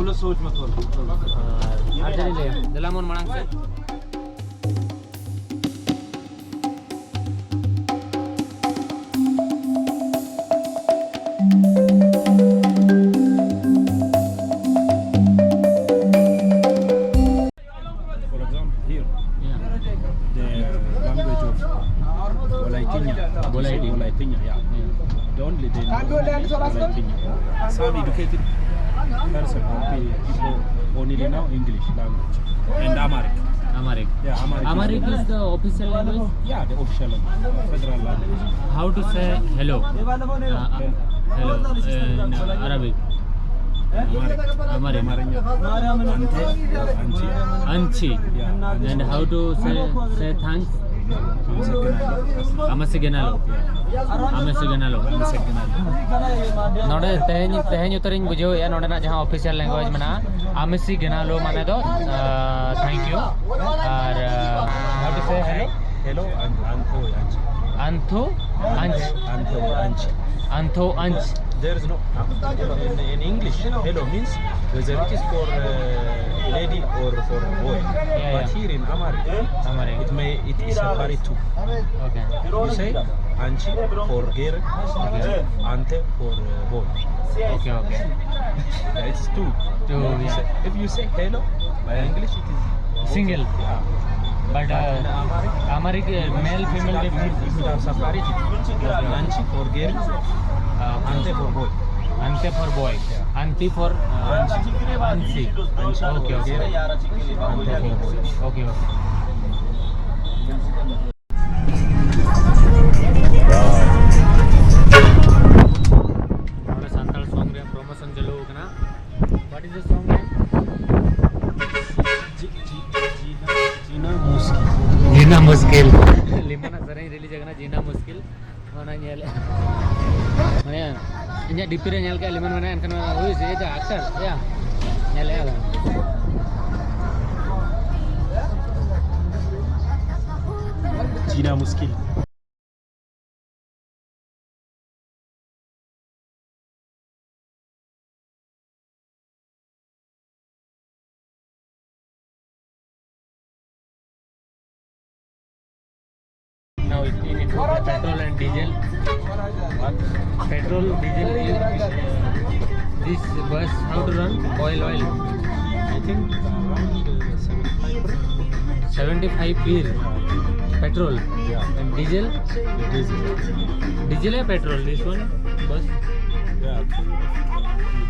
ᱟᱨ ᱪᱮᱫ ᱤᱧ ᱞᱟᱹᱭᱟ, ᱫᱮᱞᱟ ᱵᱚᱱ ᱢᱟᱲᱟᱝ ᱥᱮᱫ᱾ For example, here, yeah, the language of Bolaitinya. Bolaitinya. Bolaitinya, yeah. Yeah. The only thing is Bolaitinya. Some educated person or pe-, people only know English language and Amharic. Amharic. Yeah, Amharic. Amharic is the official language? Yeah, the official language, federal language. How to say hello? Uh, uh, hello, uh, in Arabic. Amharic. Amharic. Amharic. Ante, anchi. Anchi. Yeah. And how to say, say thanks? Amasigenalo. Yeah. Amasigenalo. Amasigenalo. ᱱᱚᱰᱮ ᱛᱮᱦᱮᱧ, ᱛᱮᱦᱮᱧ ᱩᱛᱟᱹᱨᱤᱧ ᱵᱩᱡᱷᱟᱹᱣᱮᱫᱼᱟ, ᱱᱚᱰᱮᱱᱟᱜ ᱡᱟᱦᱟᱸ official language ᱢᱮᱱᱟᱜᱼᱟ, ᱟᱢᱮᱥᱤ ᱜᱮᱱᱟᱞᱳ ᱢᱟᱱᱮ ᱫᱚ, ᱟᱸ, thank you᱾ R, R, how to say hello? Hello, and, and, oh, and. Antho, Anch. Antho, Anch. Antho, Anch. There is no, in, in English, hello means whether it is for, uh, lady or for boy. Yeah, but yeah. Here in Amharic, Amharic, it may, it is separate too. Okay. You say Anchi for girl, okay, Ante for, uh, boy. Okay, okay. Yeah, it's two. Two, if you, yeah, say, if you say hello, by English it is single. Yeah. But, uh, in Amharic, Amharic, uh, male, female difference. It is separate. Anchi for girl, uh, Ante for boy. Ante for boy. Yeah. Anti for, uh, Anchi. Anchi. Anchi. Okay, okay. Ante for boy. Okay, okay. ᱱᱚᱰᱮ Santal song ᱨᱮᱭᱟᱜ promotion ᱪᱟᱹᱞᱩ ᱟᱠᱟᱱᱟ᱾ What is the song name? ᱡᱤ-, ᱡᱤ-, ᱡᱤᱱᱟ, ᱡᱤᱱᱟ ᱢᱩᱥᱠᱤᱞ᱾ ᱡᱤᱱᱟ ᱢᱩᱥᱠᱤᱞ᱾ ᱞᱤᱢᱚᱱᱟᱜ ᱥᱮᱨᱮᱧ release ᱟᱠᱟᱱᱟ, ᱡᱤᱱᱟ ᱢᱩᱥᱠᱤᱞ᱾ ᱚᱱᱟ ᱧᱮᱞ, ᱢᱟᱱᱮ, ᱤᱧᱟᱹᱜ DP ᱨᱮ ᱧᱮᱞ ᱠᱮᱫ ᱞᱤᱢᱚᱱ, ᱢᱟᱱᱮ, ᱮᱱᱠᱷᱟᱱ ᱚᱱᱟ, ᱳᱭ, ᱡᱮ, ᱮᱴᱟᱜ actor, ᱭᱟ᱾ ᱧᱮᱞᱮᱫᱼᱟ ᱞᱮ᱾ ᱡᱤᱱᱟ ᱢᱩᱥᱠᱤᱞ᱾ Now it, it is petrol and diesel. Petrol, diesel, this bus, how to run? Oil, oil. I think around, uh, seventy-five. Seventy-five birr. Petrol. Yeah. And diesel? Diesel. Diesel है petrol, this one, bus? Yeah.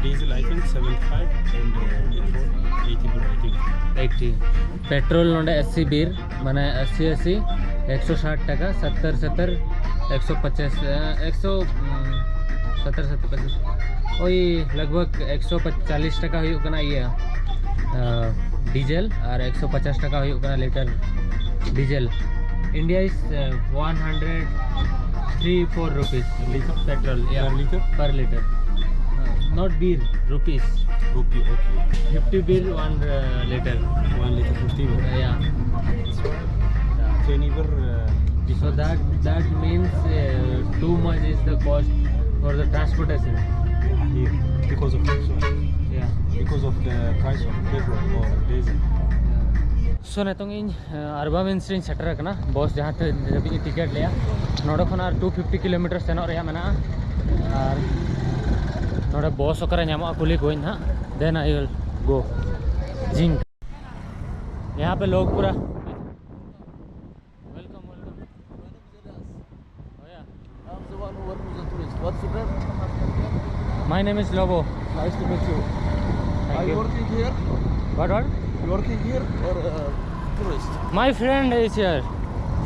Diesel, I think seventy-five and, uh, petrol eighty birr, I think. Eighty. Petrol ᱱᱚᱰᱮ ᱟᱥᱤ birr, ᱢᱟᱱᱮ ᱟᱥᱤ ᱟᱥᱤ, ᱮᱠᱥᱚ ᱥᱟᱴ ᱴᱟᱠᱟ, ᱥᱚᱛᱛᱚᱨ ᱥᱚᱛᱛᱚᱨ, ᱮᱠᱥᱚ ᱯᱚᱪᱟᱥ, ᱮ, ᱮᱠᱥᱚ, ᱩᱢ, ᱥᱚᱛᱛᱚᱨ ᱥᱚᱛᱛᱚᱨ ᱯᱚᱪᱟᱥ, ᱳᱭ ᱞᱟᱜᱽ ᱵᱷᱟᱜᱽ ᱮᱠᱥᱚ ᱪᱚᱞᱞᱤᱥ ᱴᱟᱠᱟ ᱦᱩᱭᱩᱜ ᱠᱟᱱᱟ ᱤᱭᱟᱹ, ᱟ, diesel, ᱟᱨ ᱮᱠᱥᱚ ᱯᱚᱪᱟᱥ ᱴᱟᱠᱟ ᱦᱩᱭᱩᱜ ᱠᱟᱱᱟ litre diesel. India is, ᱟ, one hundred three four rupees. Litre? Petrol, yeah. Per litre? Per litre. Uh, not birr, rupees. Rupee, okay. fifty birr one uh, liter. One liter fifty birr. Yeah. Twenty birr. Uh, so that that means uh, too much is the cost for the transportation. Yeah, here because of this one. Yeah. Because of the price of petrol or diesel. Yeah. So ᱱᱤᱛᱚᱝ ᱤᱧ ᱟᱨᱵᱟ means ᱨᱤᱧ ᱥᱮᱴᱮᱨ ᱟᱠᱟᱱᱟ, ᱵᱚᱥ ᱡᱟᱦᱟᱸ ᱛᱮ ᱫᱷᱟᱹᱵᱤᱡ ᱤᱧ ticket ᱞᱮᱜᱼᱟ᱾ ᱱᱚᱰᱮ ᱠᱷᱚᱱ ᱟᱨ two fifty kilometer ᱥᱮᱱᱚᱜ ᱨᱮᱭᱟᱜ ᱢᱮᱱᱟᱜᱼᱟ᱾ ᱟᱨ ᱱᱚᱰᱮ ᱵᱚᱥ ᱚᱠᱟᱨᱮ ᱧᱟᱢᱚᱜᱼᱟ ᱠᱩᱞᱤ ᱠᱚᱣᱟᱹᱧ ᱱᱟᱦᱟᱜ, then I will go. Jing. यहाँ पे लोग पूरा welcome, welcome. Oh, yeah. I'm the one who work with the tourist. What's your name? My name is Lobo. Nice to meet you. Thank Are you you. Working here? What, what? You working here or uh, tourist? My friend is here.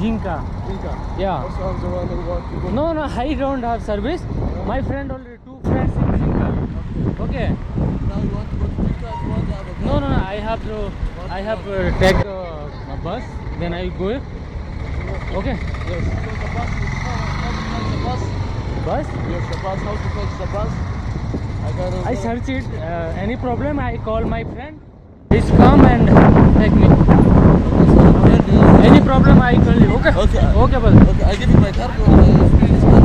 Jinka. Jinka? Yeah. Also, I'm the one who work with No, no, I don't have service. My friend already, two friends in Jinka. Okay. Now you want to go to Jinka? You want to have a No, no, no, I have to, I have to take uh, a bus, then I go. Okay. Yes. So the bus, how, how to catch the bus? Bus? Yes, the bus. How to catch the bus? I got I search it. Uh, any problem, I call my friend. Please come and take me. Any problem, I call you. Okay. Okay. Okay, brother. Okay, I give you my card. Or, uh, this card.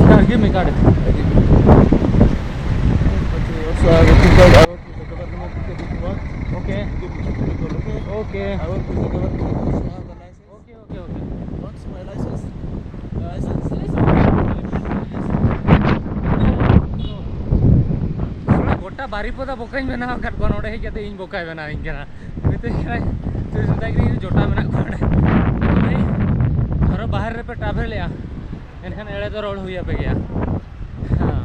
Card, give me card. I give you. Okay, also I will put that. I work with the government. Okay, if you want. Okay. Give me the card, okay? Okay. I work with the government. Also have the license. Okay, okay, okay. What's my license? License. ᱜᱚᱴᱟ ᱵᱟᱨᱤᱯᱚᱫᱟ ᱵᱚᱠᱟᱧ ᱵᱮᱱᱟᱣ ᱟᱠᱟᱫ ᱠᱚᱣᱟ, ᱱᱚᱰᱮ ᱦᱮᱡ ᱠᱟᱛᱮ ᱤᱧ ᱵᱚᱠᱟᱭ ᱵᱮᱱᱟᱣᱤᱧ ᱠᱟᱱᱟ᱾ ᱢᱮᱛᱟᱹᱧ ᱠᱟᱱᱟᱭ, ᱛᱩᱭ ᱢᱮᱛᱟᱭ ᱠᱟᱱᱟ, "ᱤᱧ ᱫᱚ ᱡᱚᱴᱟ ᱢᱮᱱᱟᱜ ᱠᱚᱣᱟ ᱱᱚᱰᱮ᱾ ᱫᱷᱚᱨᱚ ᱵᱟᱦᱨᱮ ᱨᱮᱯᱮ ᱴᱨᱟᱵᱷᱮᱞᱮᱜᱼᱟ, ᱮᱱᱠᱷᱟᱱ ᱮᱲᱮ ᱫᱚ ᱨᱚᱲ ᱦᱩᱭ ᱟᱯᱮ ᱜᱮᱭᱟ᱾" ᱦᱮᱸ᱾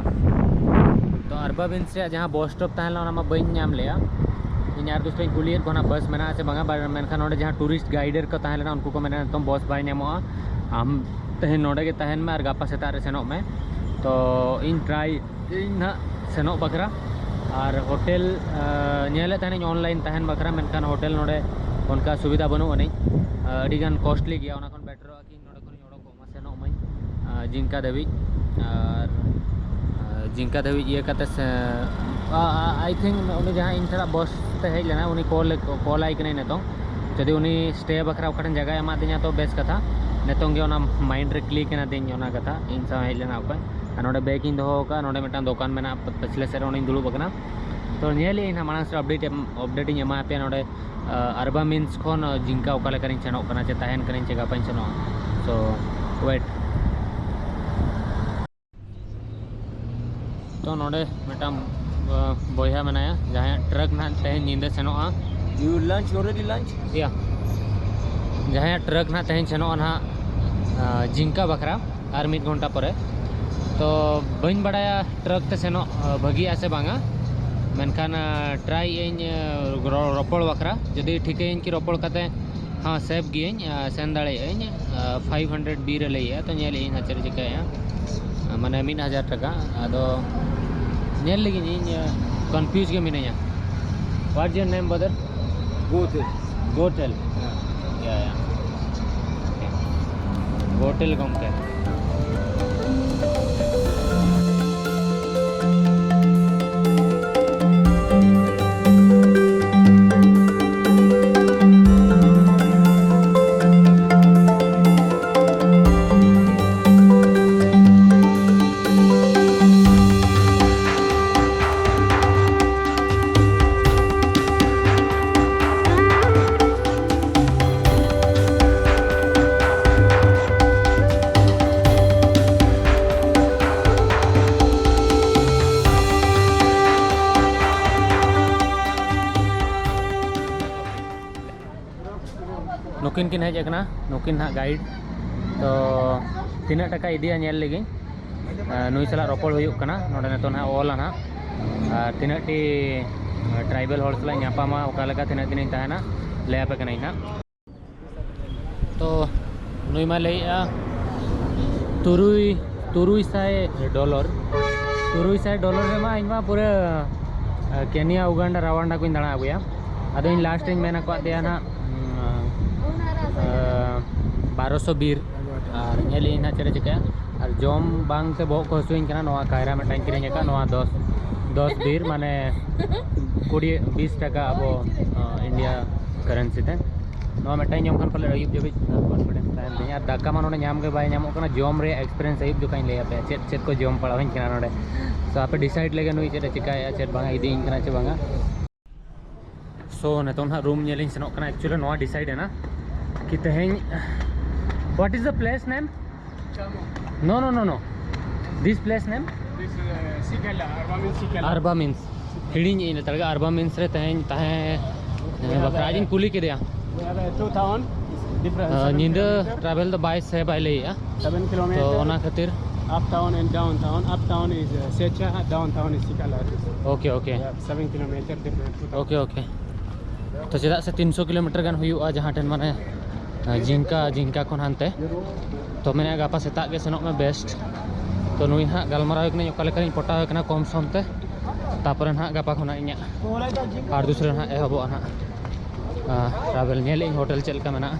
ᱛᱚ ᱟᱨᱵᱟᱵᱤᱱᱥ ᱨᱮᱭᱟᱜ ᱡᱟᱦᱟᱸ ᱵᱚᱥ ᱥᱴᱚᱯ ᱛᱟᱦᱮᱸ ᱞᱮᱱᱟ, ᱚᱱᱟ ᱢᱟ ᱵᱟᱹᱧ ᱧᱟᱢ ᱞᱮᱜᱼᱟ᱾ ᱤᱧ ᱟᱨ ᱫᱚᱥᱛᱟᱧ ᱠᱩᱞᱤᱭᱮᱫ ᱠᱚᱣᱟ ᱱᱟᱜ ᱵᱟᱥ ᱢᱮᱱᱟᱜᱼᱟ ᱥᱮ ᱵᱟᱝᱟ, ᱵᱟ-, ᱢᱮᱱᱠᱷᱟᱱ ᱱᱚᱰᱮ ᱡᱟᱦᱟᱸ ᱴᱩᱨᱤᱥᱴ ᱜᱟᱭᱤᱰᱟᱨ ᱠᱚ ᱛᱟᱦᱮᱸ ᱞᱮᱱᱟ, ᱩᱱᱠᱩ ᱠᱚ ᱢᱮᱱᱟ, "ᱱᱤᱛᱚᱝ ᱵᱚᱥ ᱵᱟᱭ ᱧᱟᱢᱚᱜᱼᱟ, ᱟᱢ ᱛᱮᱦᱮᱧ ᱱᱚᱰᱮ ᱜᱮ ᱛᱟᱦᱮᱱ ᱢᱮ ᱟᱨ ᱜᱟᱯᱟ ᱥᱮᱛᱟᱜ ᱨᱮ ᱥᱮᱱᱚᱜ ᱢᱮ᱾" ᱛᱚ ᱤᱧ ᱴᱨᱟᱭ ᱤᱧ ᱱᱟᱜ ᱥᱮᱱᱚᱜ ᱵᱟᱠᱷᱨᱟ᱾ ᱟᱨ ᱦᱳᱴᱮᱞ, ᱟ, ᱧᱮᱞᱮᱫ ᱛᱟᱦᱮᱱᱤᱧ ᱚᱱᱞᱟᱭᱤᱱ ᱛᱟᱦᱮᱱ ᱵᱟᱠᱷᱨᱟ, ᱢᱮᱱᱠᱷᱟᱱ ᱦᱳᱴᱮᱞ ᱱᱚᱰᱮ ᱚᱱᱠᱟ ᱥᱩᱵᱤᱫᱷᱟ ᱵᱟᱹᱱᱩᱜ ᱟᱹᱱᱤᱡ᱾ ᱟ, ᱟᱹᱰᱤᱜᱟᱱ ᱠᱚᱥᱴᱞᱤ ᱜᱮᱭᱟ, ᱚᱱᱟ ᱠᱷᱚᱱ ᱵᱮᱴᱟᱨᱚᱜᱼᱟ ᱠᱤ ᱱᱚᱰᱮ ᱠᱷᱚᱱᱤᱧ ᱚᱰᱚᱠᱚᱜ ᱢᱟ, ᱥᱮᱱᱚᱜ ᱢᱟᱹᱧ, ᱟ, ᱡᱤᱝᱠᱟ ᱫᱷᱟᱹᱵᱤᱡ᱾ ᱟᱨ, ᱟ, ᱡᱤᱝᱠᱟ ᱫᱷᱟᱹᱵᱤᱡ ᱤᱭᱟᱹ ᱠᱟᱛᱮ ᱥᱮ, I think ᱩᱱᱤ ᱡᱟᱦᱟᱸ ᱤᱧ ᱥᱟᱞᱟᱜ ᱵᱚᱥ ᱛᱮ ᱦᱮᱡ ᱞᱮᱱᱟ, ᱩᱱᱤ ᱠᱚᱞ ᱠᱚᱞ ᱟᱭ ᱠᱟᱹᱱᱟᱹᱧ ᱱᱤᱛᱚᱝ᱾ ᱡᱩᱫᱤ ᱩᱱᱤ ᱥᱴᱮ ᱵᱟᱠᱷᱨᱟ ᱚᱠᱟᱴᱷᱮᱱ ᱡᱟᱭᱜᱟᱭ ᱮᱢᱟᱫᱤᱧᱟ ᱛᱚ ᱵᱮᱥ ᱠᱟᱛᱷᱟ᱾ ᱱᱤᱛᱚᱝ ᱜᱮ ᱚᱱᱟ ᱢᱟᱭᱤᱱᱰ ᱨᱮ ᱠᱞᱤᱠ ᱮᱱᱟ ᱛᱤᱧ ᱚᱱᱟ ᱠᱟᱛᱷᱟ, ᱤᱧ ᱥᱟᱶ ᱦᱮᱡ ᱞᱮᱱᱟ ᱚᱠᱚᱭ᱾ ᱟᱨ ᱱᱚᱰᱮ ᱵᱮᱜᱽ ᱤᱧ ᱫᱚᱦᱚ ᱟᱠᱟᱫᱼᱟ, ᱱᱚᱰᱮ ᱢᱤᱫᱴᱟᱝ ᱫᱚᱠᱟᱱ ᱢᱮᱱᱟᱜᱼᱟ, ᱯᱟᱪᱷᱞᱮ ᱥᱮᱫ ᱨᱮ ᱚᱸᱰᱮᱧ ᱫᱩᱲᱩᱵ ᱟᱠᱟᱱᱟ᱾ ᱛᱚ ᱧᱮᱞ ᱟᱹᱧ ᱱᱟᱦᱟᱜ ᱢᱟᱲᱟᱝ ᱥᱮᱫ ᱟᱯᱰᱮᱴ ᱟᱯᱰᱮᱴ ᱤᱧ ᱮᱢᱟ ᱯᱮᱭᱟ ᱱᱚᱰᱮ᱾ ᱟᱨᱵᱟ ᱢᱤᱱᱥ ᱠᱷᱚᱱ ᱡᱤᱝᱠᱟ ᱚᱠᱟ ᱞᱮᱠᱟᱨᱤᱧ ᱥᱮᱱᱚᱜ ᱠᱟᱱᱟ, ᱪᱮ ᱛᱟᱦᱮᱱ ᱠᱟᱹᱱᱟᱹᱧ ᱪᱮ ᱜᱟᱯᱟᱧ ᱥᱮᱱᱚᱜᱼᱟ᱾ So wait. ᱛᱚ ᱱᱚᱰᱮ ᱢᱤᱫᱴᱟᱝ ᱵᱚᱭᱦᱟ ᱢᱮᱱᱟᱭᱟ ᱡᱟᱦᱟᱸᱭᱟᱜ ᱴᱨᱟᱠ ᱱᱟᱦᱟᱜ ᱛᱮᱦᱮᱧ ᱧᱤᱫᱟᱹ ᱥᱮᱱᱚᱜᱼᱟ᱾ You lunch already lunch? Yeah. ᱡᱟᱦᱟᱸᱭᱟᱜ ᱴᱨᱟᱠ ᱱᱟᱦᱟᱜ ᱛᱮᱦᱮᱧ ᱥᱮᱱᱚᱜᱼᱟ ᱱᱟᱦᱟᱜ ᱡᱤᱝᱠᱟ ᱵᱟᱠᱷᱨᱟ ᱟᱨ ᱢᱤᱫ ᱜᱷᱚᱱᱴᱟ ᱯᱚᱨᱮ᱾ ᱛᱚ ᱵᱟᱹᱧ ᱵᱟᱲᱟᱭᱟ ᱴᱨᱟᱠ ᱛᱮ ᱥᱮᱱᱚᱜ ᱵᱷᱟᱹᱜᱤᱜᱼᱟ ᱥᱮ ᱵᱟᱝᱟ, ᱢᱮᱱᱠᱷᱟᱱ ᱴᱨᱟᱭ ᱟᱹᱧ ᱨᱚᱯᱚᱲ ᱵᱟᱠᱷᱨᱟ᱾ ᱡᱩᱫᱤ ᱴᱷᱤᱠᱟᱹᱭᱟᱹᱧ ᱠᱤ ᱨᱚᱯᱚᱲ ᱠᱟᱛᱮ ᱦᱚᱸ ᱥᱮᱵᱷ ᱜᱤᱭᱟᱹᱧ, ᱥᱮᱱ ᱫᱟᱲᱮᱭᱟᱜ ᱟᱹᱧ᱾ ᱯᱷᱟᱭᱤᱵᱷ ᱦᱟᱱᱰᱨᱮᱰ ᱵᱤᱨ ᱮ ᱞᱟᱹᱭᱮᱜᱼᱟ, ᱛᱚ ᱧᱮᱞ ᱟᱹᱧ ᱦᱟᱸᱜ ᱪᱮᱫ ᱮ ᱪᱤᱠᱟᱹᱭᱟ᱾ ᱢᱟᱱᱮ ᱢᱤᱫ ᱦᱟᱡᱟᱨ ᱴᱟᱠᱟ᱾ ᱟᱫᱚ ᱧᱮᱞ ᱞᱮᱜᱤᱧ ᱤᱧ, ᱠᱚᱱᱯᱷᱤᱭᱩᱡᱽ ᱜᱮ ᱢᱤᱱᱟᱹᱧᱟ᱾ What's your name, brother? Gothel. Gothel. Yeah, yeah. Okay. Gothel ᱜᱚᱢᱠᱮ᱾ ᱱᱩᱠᱤᱱ ᱠᱤᱱ ᱦᱮᱡ ᱟᱠᱟᱱᱟ, ᱱᱩᱠᱤᱱ ᱦᱟᱸᱜ ᱜᱟᱭᱤᱰ᱾ ᱛᱚ ᱛᱤᱱᱟᱹᱜ ᱴᱟᱠᱟ ᱤᱫᱤᱭᱟ ᱧᱮᱞ ᱞᱮᱜᱤᱧ᱾ ᱱᱩᱭ ᱥᱟᱞᱟᱜ ᱨᱚᱯᱚᱲ ᱦᱩᱭᱩᱜ ᱠᱟᱱᱟ ᱱᱚᱰᱮ, ᱱᱤᱛᱚᱜ ᱱᱟᱦᱟᱜ ᱚᱞᱟ ᱱᱟᱦᱟᱜ᱾ ᱟᱨ ᱛᱤᱱᱟᱹᱜ ᱴᱤ ᱴᱨᱟᱭᱵᱮᱞ ᱦᱚᱲ ᱥᱟᱞᱟᱜ ᱧᱟᱯᱟᱢᱟ, ᱚᱠᱟ ᱞᱮᱠᱟ ᱛᱤᱱᱟᱹᱜ ᱫᱤᱱᱤᱧ ᱛᱟᱦᱮᱱᱟ, ᱞᱟᱹᱭ ᱟᱯᱮ ᱠᱟᱹᱱᱟᱹᱧ ᱱᱟᱦᱟᱜ᱾ ᱛᱚ ᱱᱩᱭ ᱢᱟ ᱞᱟᱹᱭᱮᱜᱼᱟ ᱛᱩᱨᱩᱭ ᱛᱩᱨᱩᱭ ᱥᱟᱭ ᱰᱚᱞᱟᱨ᱾ ᱛᱩᱨᱩᱭ ᱥᱟᱭ ᱰᱚᱞᱟᱨ ᱨᱮᱢᱟ ᱤᱧ ᱢᱟ ᱯᱩᱨᱟᱹ ᱠᱮᱱᱤᱭᱟ, ᱩᱜᱟᱱᱰᱟ, ᱨᱟᱣᱟᱱᱰᱟ ᱠᱚᱧ ᱫᱟᱬᱟ ᱟᱹᱜᱩᱭᱟ᱾ ᱟᱫᱚ ᱤᱧ ᱞᱟᱥᱴ ᱤᱧ ᱢᱮᱱ ᱟᱠᱟᱫ ᱫᱮᱭᱟ ᱱᱟᱦᱟᱜ ᱵᱟᱨᱚᱥᱚ ᱵᱤᱨ᱾ ᱟᱨ ᱧᱮᱞ ᱤᱧ ᱱᱟᱦᱟᱜ ᱪᱮᱫ ᱮ ᱪᱤᱠᱟᱹᱭᱟ᱾ ᱟᱨ ᱡᱚᱢ ᱵᱟᱝ ᱛᱮ ᱵᱚᱦᱚᱜ ᱠᱚ ᱦᱟᱹᱥᱩᱧ ᱠᱟᱱᱟ᱾ ᱱᱚᱣᱟ ᱠᱟᱭᱨᱟ ᱢᱤᱫᱴᱟᱝ ᱠᱤᱨᱤᱧ ᱟᱠᱟᱫ, ᱱᱚᱣᱟ ᱫᱚᱥ ᱫᱚᱥ ᱵᱤᱨ ᱢᱟᱱᱮ ᱠᱩᱲᱤ ᱵᱤᱥ ᱴᱟᱠᱟ ᱟᱵᱚ ᱤᱱᱰᱤᱭᱟ ᱠᱟᱨᱮᱱᱥᱤ ᱛᱮ᱾ ᱱᱚᱣᱟ ᱢᱤᱫᱴᱟᱝ ᱡᱚᱢ ᱠᱷᱟᱱ ᱯᱟᱞᱮ ᱟᱹᱭᱩᱵ ᱫᱷᱟᱹᱵᱤᱡ ᱠᱚᱱᱯᱷᱤᱰᱮᱱᱥ ᱛᱟᱦᱮᱱ ᱛᱤᱧᱟ᱾ ᱟᱨ ᱫᱟᱠᱟ ᱢᱟ ᱱᱚᱰᱮ ᱧᱟᱢ ᱜᱮ ᱵᱟᱭ ᱧᱟᱢᱚᱜ ᱠᱟᱱᱟ᱾ ᱡᱚᱢ ᱨᱮᱭᱟᱜ ᱮᱠᱥᱯᱤᱨᱤᱭᱮᱱᱥ ᱟᱹᱭᱩᱵ ᱡᱚᱠᱷᱟᱧ ᱞᱟᱹᱭ ᱟᱯᱮᱭᱟ, ᱪᱮᱫ ᱪᱮᱫ ᱠᱚ ᱡᱚᱢ ᱯᱟᱲᱟᱣᱟᱹᱧ ᱠᱟᱱᱟ ᱱᱚᱰᱮ᱾ ᱛᱚ ᱟᱯᱮ ᱰᱤᱥᱟᱭᱤᱰ ᱞᱮᱜᱮ ᱱᱩᱭ ᱪᱮᱫ ᱮ ᱪᱮᱠᱟᱭᱮᱫᱼᱟ, ᱪᱮᱫ ᱵᱟᱝᱟ, ᱤᱫᱤᱭᱤᱧ ᱠᱟᱱᱟ ᱪᱮ ᱵᱟᱝᱟ᱾ ᱥᱳ ᱱᱤᱛᱚᱝ ᱱᱟᱦᱟᱜ ᱨᱩᱢ ᱧᱮᱞᱤᱧ ᱥᱮᱱᱚᱜ ᱠᱟᱱᱟ᱾ ᱮᱠᱪᱩᱭᱮᱞᱤ ᱱᱚᱣᱟ ᱰᱤᱥᱟᱭᱤᱰ ᱮᱱᱟ ᱠᱤ ᱛᱮᱦᱮᱧ, what is the place name? No, no, no, no. This place name? This uh, Sikala, Arba means Sikala. ᱟᱨᱵᱟ ᱢᱤᱱᱥ ᱦᱤᱲᱤᱧ ᱤᱧ ᱞᱮᱛᱟᱲ ᱜᱮ᱾ ᱟᱨᱵᱟ ᱢᱤᱱᱥ ᱨᱮ ᱛᱮᱦᱮᱧ ᱛᱟᱦᱮᱸ ᱵᱟᱠᱷᱨᱟ ᱟᱡ ᱤᱧ ᱠᱩᱞᱤ ᱠᱮᱫᱮᱭᱟ᱾ We have a two town. It's different. ᱧᱤᱫᱟᱹ ᱴᱨᱟᱵᱷᱮᱞ ᱫᱚ ᱵᱟᱭ ᱥᱮ ᱵᱟᱭ ᱞᱟᱹᱭᱮᱜᱼᱟ᱾ Seven kilometer. ᱛᱚ ᱚᱱᱟ ᱠᱷᱟᱹᱛᱤᱨ uptown and downtown. Uptown is uh, Secha, downtown is Sikala. Okay, okay. Yeah, seven kilometer different. Okay, okay. ᱛᱚ ᱪᱮᱫᱟᱜ ᱥᱮ ᱛᱤᱱᱥᱚ ᱠᱤᱞᱳᱢᱤᱴᱟᱨ ᱜᱟᱱ ᱦᱩᱭᱩᱜᱼᱟ ᱡᱟᱦᱟᱸ ᱴᱷᱮᱱ ᱢᱟᱱᱮ ᱡᱤᱝᱠᱟ, ᱡᱤᱝᱠᱟ ᱠᱷᱚᱱ ᱦᱟᱱᱛᱮ᱾ ᱛᱚ ᱢᱮᱱᱮᱫᱼᱟ ᱜᱟᱯᱟ ᱥᱮᱛᱟᱜ ᱜᱮ ᱥᱮᱱᱚᱜ ᱢᱮ ᱵᱮᱥᱴ᱾ ᱛᱚ ᱱᱩᱭ ᱦᱟᱸᱜ ᱜᱟᱞᱢᱟᱨᱟᱣ ᱠᱟᱹᱱᱟᱹᱧ ᱚᱠᱟ ᱞᱮᱠᱟᱨᱤᱧ ᱯᱚᱴᱟᱣ ᱠᱟᱱᱟ ᱠᱚᱢ ᱥᱚᱢ ᱛᱮ, ᱛᱟᱯᱚᱨᱮ ᱱᱟᱦᱟᱜ ᱜᱟᱯᱟ ᱠᱷᱚᱱᱟᱜ ᱤᱧᱟᱹᱜ ᱟᱨ ᱫᱩᱥᱨᱟ ᱱᱟᱦᱟᱜ ᱮᱦᱚᱵᱚᱜᱼᱟ ᱱᱟᱦᱟᱜ ᱴᱨᱟᱵᱷᱮᱞ᱾ ᱧᱮᱞᱮᱫ ᱟᱹᱧ ᱦᱳᱴᱮᱞ ᱪᱮᱫ ᱞᱮᱠᱟ ᱢᱮᱱᱟᱜᱼᱟ᱾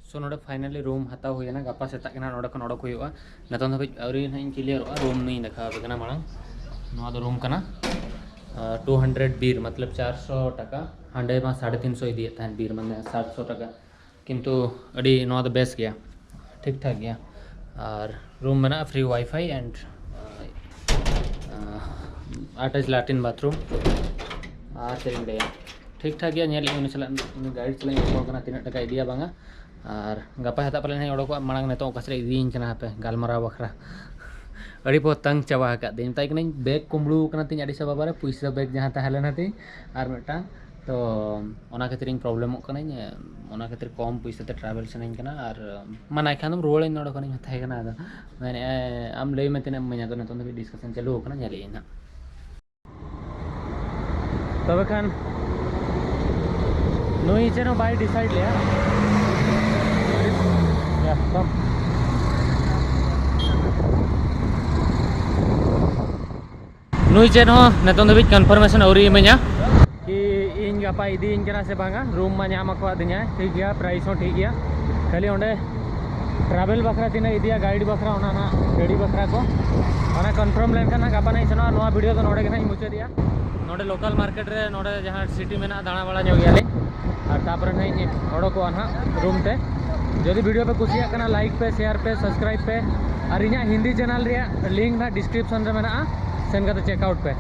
ᱥᱳ ᱱᱚᱰᱮ ᱯᱷᱟᱭᱱᱟᱞᱤ ᱨᱩᱢ ᱦᱟᱛᱟᱣ ᱦᱩᱭᱮᱱᱟ᱾ ᱜᱟᱯᱟ ᱥᱮᱛᱟᱜ ᱜᱮ ᱱᱟᱦᱟᱜ ᱱᱚᱰᱮ ᱠᱷᱚᱱ ᱚᱰᱚᱠ ᱦᱩᱭᱩᱜᱼᱟ᱾ ᱱᱤᱛᱚᱝ ᱫᱷᱟᱹᱵᱤᱡ ᱟᱹᱣᱨᱤ ᱱᱟᱦᱟᱜ ᱤᱧ ᱠᱞᱤᱭᱟᱨᱚᱜᱼᱟ᱾ ᱨᱩᱢ ᱱᱩᱭ ᱫᱮᱠᱷᱟᱣ ᱟᱯᱮ ᱠᱟᱱᱟ ᱢᱟᱲᱟᱝ᱾ ᱱᱚᱣᱟ ᱫᱚ ᱨᱩᱢ ᱠᱟᱱᱟ᱾ ᱴᱩ ᱦᱟᱱᱰᱨᱮᱰ ᱵᱤᱨ ᱢᱚᱛᱞᱚᱵ ᱪᱟᱨᱥᱚ ᱴᱟᱠᱟ᱾ ᱦᱟᱸᱰᱮ ᱢᱟ ᱥᱟᱲᱮ ᱛᱤᱱᱥᱚ ᱤᱫᱤᱭᱮᱫ ᱛᱟᱦᱮᱸᱫ ᱵᱤᱨ, ᱢᱟᱱᱮ ᱥᱟᱛᱥᱚ ᱴᱟᱠᱟ᱾ ᱠᱤᱱᱛᱩ ᱟᱹᱰᱤ ᱱᱚᱣᱟ ᱫᱚ ᱵᱮᱥ ᱜᱮᱭᱟ, ᱴᱷᱤᱠ ᱴᱷᱟᱠ ᱜᱮᱭᱟ᱾ ᱟᱨ ᱨᱩᱢ ᱢᱮᱱᱟᱜᱼᱟ free wifi and ᱟᱴᱟᱪ Latin bathroom. ᱟᱨ ᱪᱮᱫ ᱤᱧ ᱞᱟᱹᱭᱟ, ᱴᱷᱤᱠ ᱴᱷᱟᱠ ᱜᱮᱭᱟ᱾ ᱧᱮᱞ ᱩᱱᱤ ᱥᱟᱞᱟᱜ, ᱩᱱᱤ ᱜᱟᱭᱤᱰ ᱥᱟᱞᱟᱜ ᱤᱧ ᱨᱚᱯᱚᱲ ᱠᱟᱱᱟ ᱛᱤᱱᱟᱹᱜ ᱴᱟᱠᱟ ᱤᱫᱤᱭᱟ ᱵᱟᱝᱟ᱾ ᱟᱨ ᱜᱟᱯᱟ ᱥᱮᱛᱟᱜ ᱯᱟᱞᱮ ᱦᱟᱸᱜ ᱚᱰᱚᱠᱚᱜᱼᱟ᱾ ᱢᱟᱲᱟᱝ ᱱᱤᱛᱚᱜ ᱚᱠᱟ ᱥᱮᱫ ᱨᱮ ᱤᱫᱤᱭᱤᱧ ᱠᱟᱱᱟ ᱦᱟᱯᱮ ᱜᱟᱞᱢᱟᱨᱟᱣ ᱵᱟᱠᱷᱨᱟ᱾ ᱟᱹᱰᱤ ᱵᱚ ᱛᱟᱝ ᱪᱟᱵᱟ ᱟᱠᱟᱫ ᱫᱤᱧ, ᱢᱮᱛᱟᱭ ᱠᱟᱹᱱᱟᱹᱧ ᱵᱮᱜᱽ ᱠᱩᱢᱵᱽᱲᱩ ᱟᱠᱟᱱᱟ ᱛᱤᱧ ᱟᱹᱰᱤ ᱥᱟᱵᱟ ᱵᱟᱨᱮ, ᱯᱩᱭᱥᱟᱹ ᱵᱮᱜᱽ ᱡᱟᱦᱟᱸ ᱛᱟᱦᱮᱸ ᱞᱮᱱᱟ ᱛᱤᱧ ᱟᱨ ᱢᱤᱫᱴᱟᱝ᱾ ᱛᱚ ᱚᱱᱟ ᱠᱷᱟᱹᱛᱤᱨ ᱤᱧ ᱯᱨᱚᱵᱞᱮᱢᱚᱜ ᱠᱟᱹᱱᱟᱹᱧ, ᱚᱱᱟ ᱠᱷᱟᱹᱛᱤᱨ ᱠᱚᱢ ᱯᱩᱭᱥᱟᱹ ᱛᱮ ᱴᱨᱟᱵᱷᱮᱞ ᱥᱟᱱᱟᱧ ᱠᱟᱱᱟ᱾ ᱟᱨ ᱢᱟᱱᱟᱭ ᱠᱷᱟᱱ ᱫᱚᱢ ᱨᱩᱣᱟᱹᱲᱟᱹᱧ ᱱᱚᱰᱮ ᱠᱷᱚᱱᱤᱧ ᱢᱮᱛᱟᱭ ᱠᱟᱱᱟ᱾ ᱟᱫᱚ ᱢᱮᱱᱮᱫᱼᱟᱭ ᱟᱢ ᱞᱟᱹᱭ ᱢᱮ ᱛᱤᱱᱟᱹᱜ ᱮᱢ ᱤᱢᱟᱹᱧᱟ᱾ ᱟᱫᱚ ᱱᱤᱛᱚᱝ ᱫᱷᱟᱹᱵᱤᱡ ᱰᱤᱥᱠᱟᱥᱚᱱ ᱪᱟᱹᱞᱩ ᱟᱠᱟᱱᱟ, ᱧᱮᱞᱮᱫ ᱟᱹᱧ ᱦᱟᱸᱜ᱾ ᱛᱚᱵᱮ ᱠᱷᱟᱱ ᱱᱩᱭ ᱪᱮᱫ ᱦᱚᱸ ᱵᱟᱭ ᱰᱤᱥᱟᱭᱤᱰ ᱞᱮᱭᱟ᱾ ᱱᱩᱭ ᱪᱮᱫ ᱦᱚᱸ ᱱᱤᱛᱚᱝ ᱫᱷᱟᱹᱵᱤᱡ ᱠᱚᱱᱯᱷᱟᱨᱢᱮᱥᱚᱱ ᱟᱹᱣᱨᱤ ᱤᱢᱟᱹᱧᱟ ᱠᱤ ᱤᱧ ᱜᱟᱯᱟ ᱤᱫᱤᱭᱤᱧ ᱠᱟᱱᱟ ᱥᱮ ᱵᱟᱝᱟ᱾ ᱨᱩᱢ ᱢᱟ ᱧᱟᱢ ᱟᱠᱟᱫᱤᱧᱟᱭ, ᱴᱷᱤᱠ ᱜᱮᱭᱟ, ᱯᱨᱟᱭᱤᱥ ᱦᱚᱸ ᱴᱷᱤᱠ ᱜᱮᱭᱟ᱾ ᱠᱷᱟᱹᱞᱤ ᱚᱸᱰᱮ ᱴᱨᱟᱵᱷᱮᱞ ᱵᱟᱠᱷᱨᱟ ᱛᱤᱱᱟᱹᱜ ᱤᱫᱤᱭᱟ, ᱜᱟᱭᱤᱰ ᱵᱟᱠᱷᱨᱟ, ᱚᱱᱟ ᱱᱟᱜ ᱜᱟᱹᱰᱤ ᱵᱟᱠᱷᱨᱟ ᱠᱚ ᱚᱱᱟ ᱠᱚᱱᱯᱷᱟᱨᱢ ᱞᱮᱱᱠᱷᱟᱱ ᱦᱟᱸᱜ ᱜᱟᱯᱟ ᱱᱟᱜ ᱤᱧ ᱥᱮᱱᱚᱜᱼᱟ᱾ ᱱᱚᱣᱟ ᱵᱷᱤᱰᱤᱭᱳ ᱫᱚ ᱱᱚᱰᱮ ᱜᱮ ᱱᱟᱜ ᱤᱧ ᱢᱩᱪᱟᱹᱫᱮᱜᱼᱟ᱾ ᱱᱚᱰᱮ ᱞᱳᱠᱟᱞ ᱢᱟᱨᱠᱮᱴ ᱨᱮ, ᱱᱚᱰᱮ ᱡᱟᱦᱟᱸ ᱥᱤᱴᱤ ᱢᱮᱱᱟᱜᱼᱟ, ᱫᱟᱬᱟ ᱵᱟᱲᱟ ᱧᱚᱜ ᱜᱮᱭᱟᱞᱤᱧ᱾ ᱟᱨ ᱛᱟᱯᱚᱨᱮ ᱱᱟᱜ ᱤᱧ ᱚᱰᱚᱠᱚᱜᱼᱟ ᱱᱟᱜ ᱨᱩᱢ ᱛᱮ᱾ ᱡᱩᱫᱤ ᱵᱷᱤᱰᱤᱭᱳ ᱯᱮ ᱠᱩᱥᱤᱭᱟᱜ ᱠᱟᱱᱟ, ᱞᱟᱭᱤᱠ ᱯᱮ, ᱥᱮᱭᱟᱨ ᱯᱮ, ᱥᱟᱵᱥᱠᱨᱟᱭᱤᱵᱽ ᱯᱮ᱾ ᱟᱨ ᱤᱧᱟᱹᱜ ᱦᱤᱱᱫᱤ ᱪᱮᱱᱮᱞ ᱨᱮᱭᱟᱜ ᱞᱤᱝᱠ ᱱᱟᱜ ᱰᱤᱥᱠᱨᱤᱯᱥᱚᱱ ᱨᱮ ᱢᱮᱱᱟᱜᱼᱟ, ᱥᱮᱱ ᱠᱟᱛᱮ ᱪᱮᱠ ᱟᱣᱩᱴ ᱯᱮ᱾